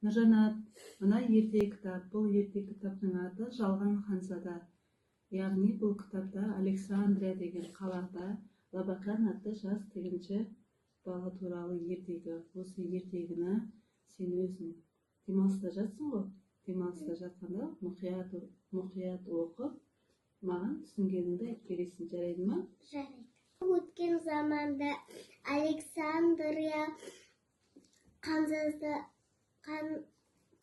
Нұржанат, мына ертегі кітап. Бұл ертегі кітаптың аты «Жалған ханзада». Яғни бұл кітапта Александрия деген қалада Лабакан атты жас тігінші бала туралы ертегі. Осы ертегіні сен өзің демалыста жатсың ғой, демалыста жатқанда мұқият мұқият оқып, маған түсінгеніңді айтып бересің, жарайды ма? Жарайды. Өткен заманда Александрия ханзада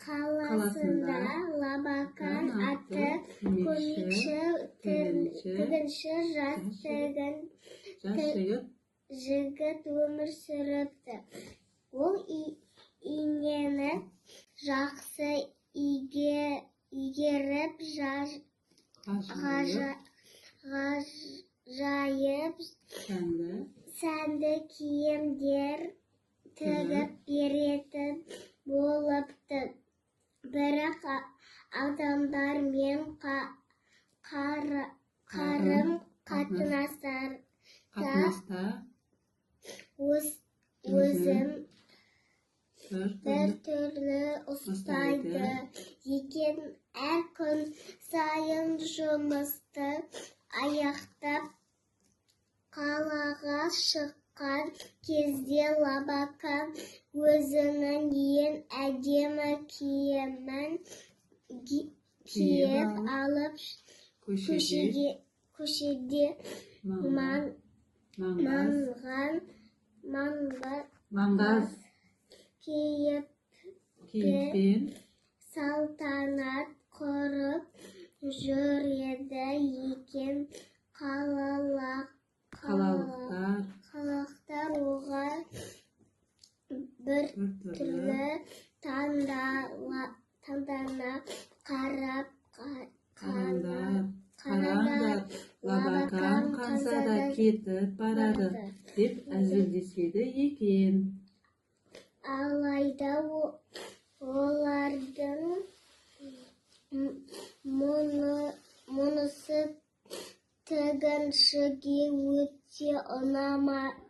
қаласында Лабакан атты көмекші тігінші жас жас жігіт жігіт өмір сүріпті. Ол инені жақсы игеріп, ғажайып ғажайып сәнді сәнді киімдер тігіп беретін болыпты. Бірақ адамдармен қарым қатынастар қатынаста өзін бір бір түрлі түрлі ұстайды екен. Әр күн сайын жұмысты аяқтап, қалаға шыққан кезде Лабакан өзінің ең әдемі киімін киіп алып, көшеде көшеде маңғаз маңғаз маңғаз кейіп кейіппен салтанат құрып жүреді екен. Қалалықтар Қалалықтар оған бір бір түрлі түрлі таңдана қарап, «Қараңдар, қараңдар, Лабакан ханзада кетіп барады», – деп әзілдеседі екен. Алайда олардың мұнысы тігіншіге өте ұнамайтын.